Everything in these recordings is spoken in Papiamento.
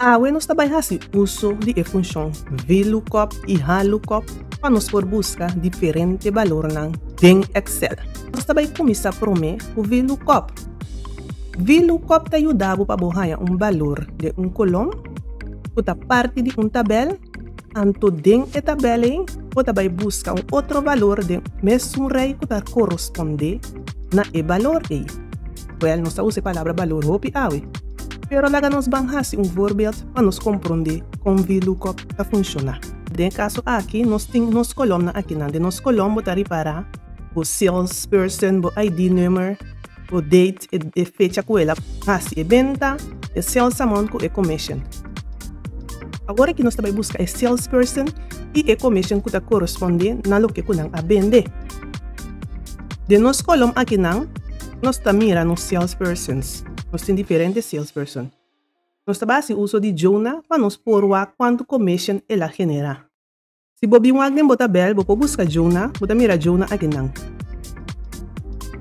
Awe nos ta bai hasi uso di e funshon VLOOKUP i HLOOKUP pa nos por buska diferente balornan den Excel. Nos ta bai kuminsá promé ku VLOOKUP. VLOOKUP ta yuda bo pa bo haña un balor den un kolom ku ta parti di un tabèl, anto den e tabèl ei bo ta bai buska un otro balor den mesun rei ku ta korospondé na e balor ei. Wèl, nos ta usa e palabra balor hopi awe. Pero laga nos ban hasi un voorbeeld pa nos komprondé kon VLOOKUP ta funshoná. Den e kaso aki nos tin nos kolòmnan akinan. Den nos kolòm bo ta ripará bo salesperson, bo ID nummer, bo date, e fecha ku el a hasi e benta, e sales amount ku e commission. Awor aki nos ta bai buska e salesperson i e commission ku ta korespondé na loke ku nan a bende. Den nos kolom akinan nos ta mira nos salespersons. Nos tin diferente salesperson. Nos ta bai hasi uso di Jonah pa nos por wak kuantu commission el a generá. Si bo bin wak den bo tabel bo por buska Jonah, bo ta mira Jonah akinan.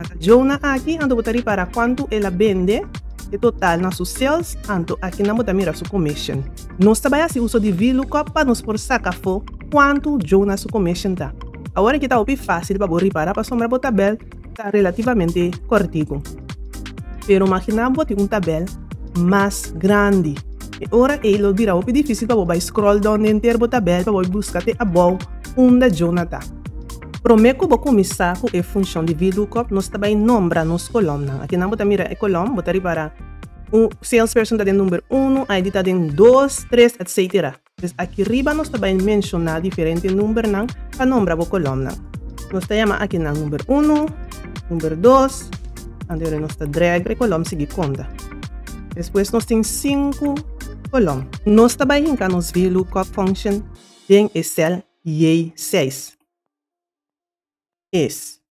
Ata Jonah aki anto bo ta ripará kuantu el a bende e total na su sales anto akinan bo ta mira su commission. Nos ta bai hasi uso di VLOOKUP pa nos por saka afó kuantu Jonah su commission ta. Awor aki ta hopi fácil pa bo ripará pasobra bo tabel ta relativamente kòrtiku. Pero maginá bo tin un tabel mas grandi. E ora ei lo bira hopi difísil pa bo bai scroll down henter bo tabel pa bo buska te abou unda Jonah ta. Promé ku bo kuminsá ku e funshon di VLOOKUP nos ta bai nombra nos kolòmnan. Akinan bo ta mira e kolòm, bo ta ripará un salesperson ta den number unu, ID ta den dos, tres, etcetera. Pues aki riba nos ta bai menshoná diferente numbernan pa nombra bo kolòmnan. Nos ta yama akinan number unu, number dos, anto yora nos ta drag pa e kolòm sigui konta. Despues nos tin sinku kolòm. Nos ta bai hinka nos VLOOKUP function den e sèl J6. Es.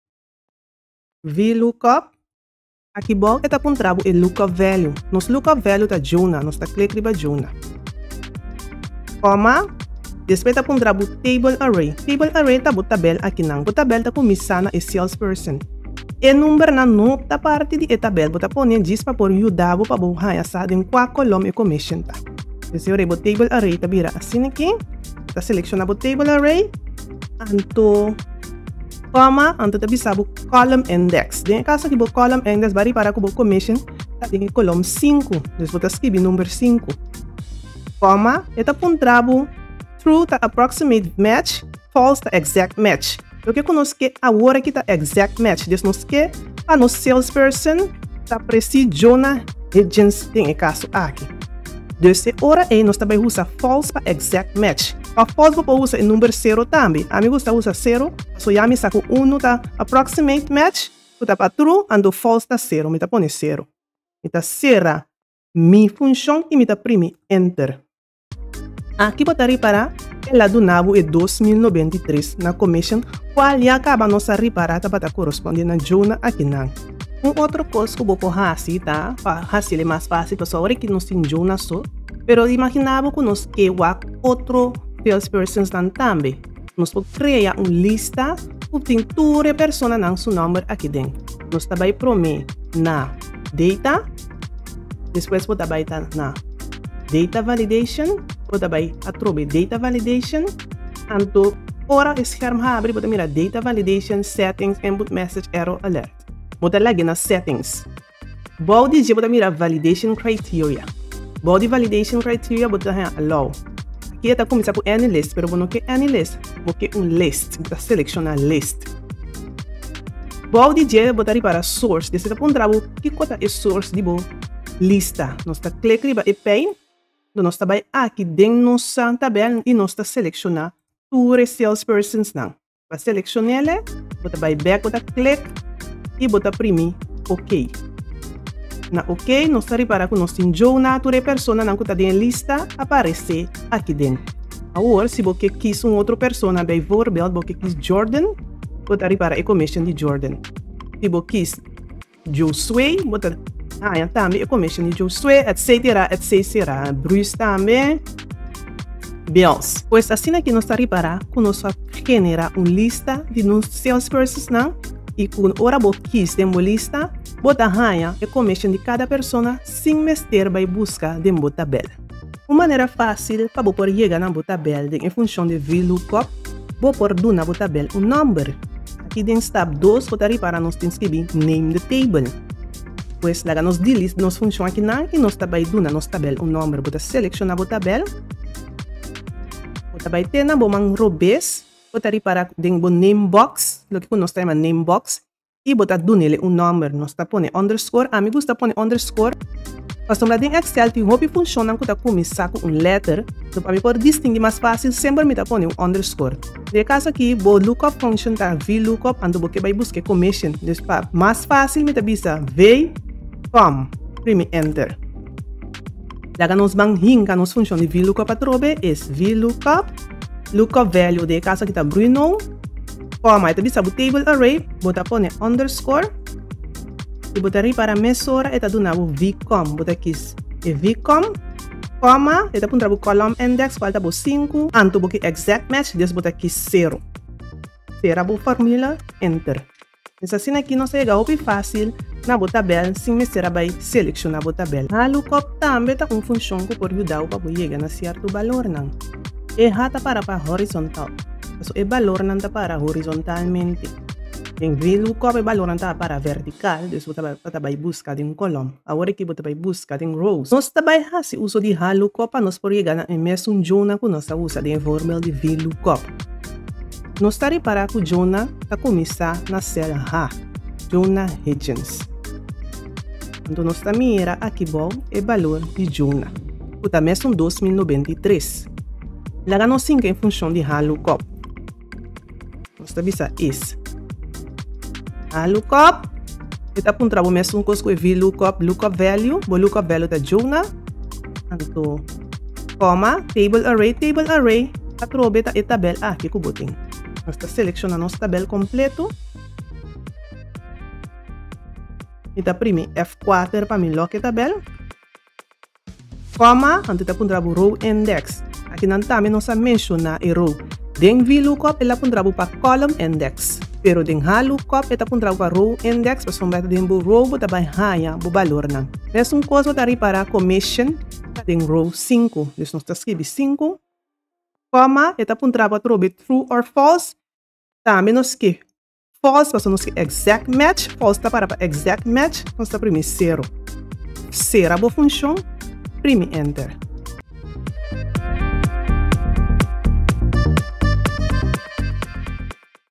VLOOKUP Aki bou e ta puntra bo e lookup value. Nos lookup value ta Juna, nos ta klik riba Juna. Koma, despues ta puntra bo table array. Table array ta bo tabel akinan. Bo tabel ta kuminsá na e salesperson. E numbernan no ta parti di e tabel, bo ta pone djis pa por yuda bo pa bo haña sa den kua kolom e commission ta. P'esei ora bo table array ta bira asina aki, bo ta selekshoná bo table array, anto. Kòma, anto ta bisa bo column index. Den e kaso aki bo column index bo a ripara ku bo commission ta den e kolom sinku, dus bo ta skibi number sinku. Kòma, e ta puntra bo true ta approximate match, false ta exact match. Loke ku nos ke awor aki ta exact match, dus nos ke pa nos salesperson ta presi Jonah Hitchens den e kaso aki. Dus e ora ei nos ta bai usa false pa exact match. Pa false bo por usa e number sero tambe. Ami gusta usa sero, paso ya mi sa ku unu ta approximate match, ku ta pa true, anto false ta sero. Mi ta pone sero. Mi ta sera mi funshon i mi ta primi enter. Aki bo ta ripará el a duna bo e 2093 na commission cual ya caba nos a ripará tabata corresponde na Jonah akinan. Un otro cos cu bo por haci ta pa haciel e mas facil pasobra awor aki nos tin Jonah so, pero imagina bo cu nos ke wak otro salespersonsnan tambe. Nos por crea un lista cu tin tur e personanan su nomber aki den. Nos ta bay prome na data, despues bo ta bay ta na data validation, bo ta bay atrobe data validation, anto ora e scherm habri bo ta mira data validation, settings, input message, error alert. Bo ta lag'e na settings. Bou di dje bo ta mira validation criteria. Bou di validation criteria bo ta haña allow. Aki e ta kuminsá ku any list, pero bo no ke any list, bo ke un list. Bo ta selekshoná list. Bou di dje bo ta ripara source. Dese ta puntra bo kiko ta e source di bo lista. Nos ta klik riba e pei, nos ta bai aki den nos tabel i nos ta selekshoná tur e salespersonsnan. Pa selekshon'el, bo ta bai bèk, bo ta klik i bo ta primi OK. Na OK nos ta ripará ku nos tin djou na tur e personanan ku ta den e lista a paresé aki den. Awor si bo ke kis un otro persona, bijvoorbeeld bo ke kis Jordan, bo ta ripará e commission di Jordan. Si bo kis Josué, bo ta haña tambe e commission di Josué, etcetera, etcetera. Bruce tambe, Bills. Pues asina ki nos ta ripará ku nos a generá un lista di nos salespersonsnan i ku ora bo kis den bo lista, bo ta haña e commission di kada persona sin mester bai buska den bo tabel. Un manera fásil pa bo por yega na bo tabèl den e funshon di VLOOKUP, bo por duna bo tabèl un nòmber. Aki den stap dos bo ta ripara nos tin skibí Name the table. Pues laga nos delete nos funshon akinan i nos ta bai duna nos tabèl un nòmber. Bo ta selekshoná bo tabèl, bo ta bai te na bo man robes, bo ta ripara den bo name box, loke ku nos ta yama name box, I bo ta dunele un nòmber. Nos ta pone underscore. Ami gusta pone underscore pasobra den Excel tin hopi funshonnan ku ta kuminsá ku un lèter. So pa mi por distinguí mas fásil semper mi ta pone un underscore. Den e kaso aki bo lookup function ta VLOOKUP anto bo ke bai buska e commission. Dus pa mas fásil mi ta bisa VCOM. Primi enter. Laga nos ban hinka nos funshon di VLOOKUP atrobe es VLOOKUP lookup value den e kaso aki ta Bruno. Koma, e ta bisa bo table array, bo ta pone underscore i bo ta ripara mesora e ta duna bo vcom. Bo ta kis e vcom, koma, e ta puntra bo column index kual ta bo sinku, anto bo ke exact match, des bo ta kis sero. Sera bo formula, enter. Es asina aki nos a yega hopi fásil na bo tabel sin mester a bai selekshoná bo tabel. Hlookup tambe ta un funshon ku por yuda bo pa bo yega na sierto balornan. E H ta para pa horizontal, paso e balornan ta para horizontalmente. Den VLOOKUP e balornan ta para vertikal, dus bo ta bai buska den un kolòm. Awor aki bo ta bai buska den rows. Nos ta bai hasi uso di HLOOKUP pa nos por yega na e mesun djona ku nos ta usa den e voorbeeld di VLOOKUP. Nos ta ripará ku Jonah ta kuminsá na sel H, Jonah Hitchens. Anto nos ta mira aki bou e balor di Jonah, ku ta mesun 2093. Laga nos sinka e funshon di HLOOKUP. Nos ta bisa is HLOOKUP. E ta puntra bo mesun kos ku e VLOOKUP, lookup value. Bo lookup value ta Jonah. Anto Koma, table array, table array, atrobe ta e tabel aki ku bo tin. Nos ta selekshoná nos tabel kompleto. Mi ta primi F4 pa mi lòk e tabel. Koma, anto ta puntra bo row index. Akinan tambe nos a menshoná e row. Den VLOOKUP el a puntra bo pa column index, pero den HLOOKUP e ta puntra bo pa row index pasobra ta den bo row bo ta bai haña bo balornan. Mesun kos bo ta ripará commission. Ta den row sinku, dus nos ta skibi sinku, kòma, e ta puntra bo atrobe true or false, tambe nos ski false pasobra nos ke exact match, false ta para pa exact match, nos ta primi sero. Sera bo funshon, primi enter.